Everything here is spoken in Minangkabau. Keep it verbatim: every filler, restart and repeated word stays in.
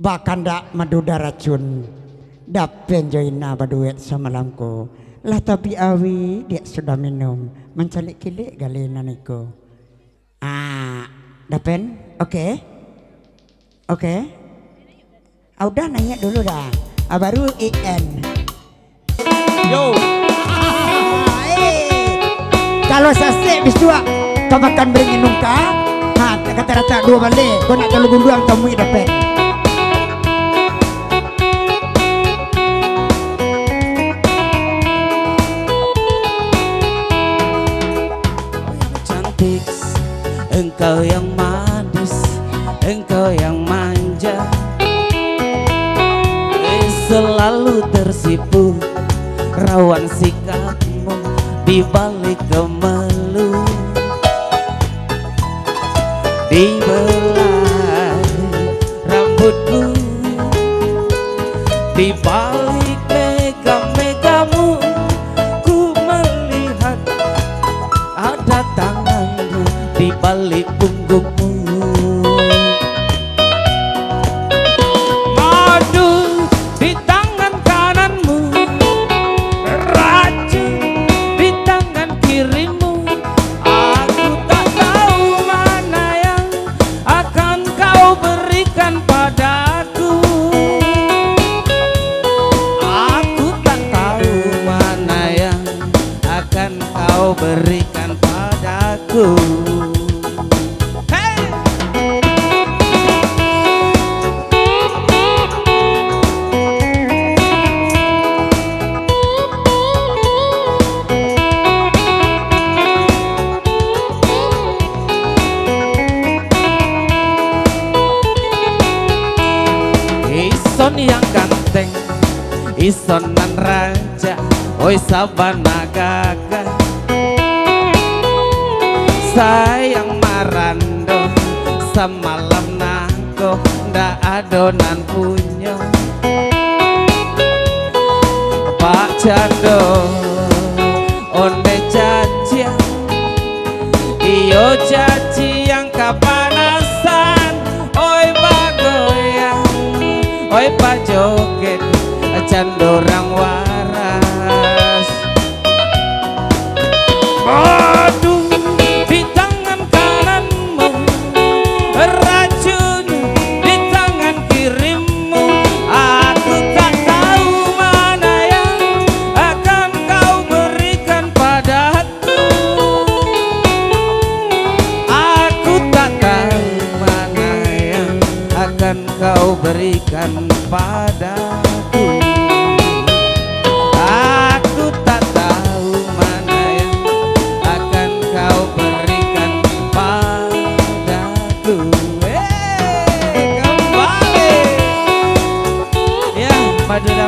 Bakandak maduda racun, Dapen jo Ina baduet samalam ko. Lah tapi awi diak sudah minum, mancaliak kilek gali nan iko. Ah, Dapen, oke? Oke? Ah, udah naiak dulu dah. Ah, baru I N. Yo. Eh. Kalau sasek bisuak, kau makan beringin nungka. Ha, kata racak dua baleh, kau nak kalau gunduang, tamui Dapen. Cantik, engkau yang manis, engkau yang manja. Eh, selalu tersipu rawan sikapmu di balik kemeluh. Di belai rambutku, di balik mega-megamu, ku melihat ada tanganmu di balik punggungmu. Aduh, di tangan kananmu, racun di tangan kirimu. Aku tak tahu mana yang akan kau berikan padaku. Aku tak tahu mana yang akan kau berikan padaku. Hei! Ison yang ganteng, ison nan rancak, oi sabana gagah. Sayang marando, samalam nangko ndak ado nan punyo. Bacando onde caciang, iyo caciang kapanasan, oi bagoyang, oi bajoget, cando urang waras. Aduh, di tangan kananmu racun, di tangan kirimu aku tak tahu mana yang akan kau berikan padaku. Aku tak tahu mana yang akan kau berikan padaku. Aku tak tahu mana yang akan kau berikan padaku. Eh, kembali. Ya, Madura.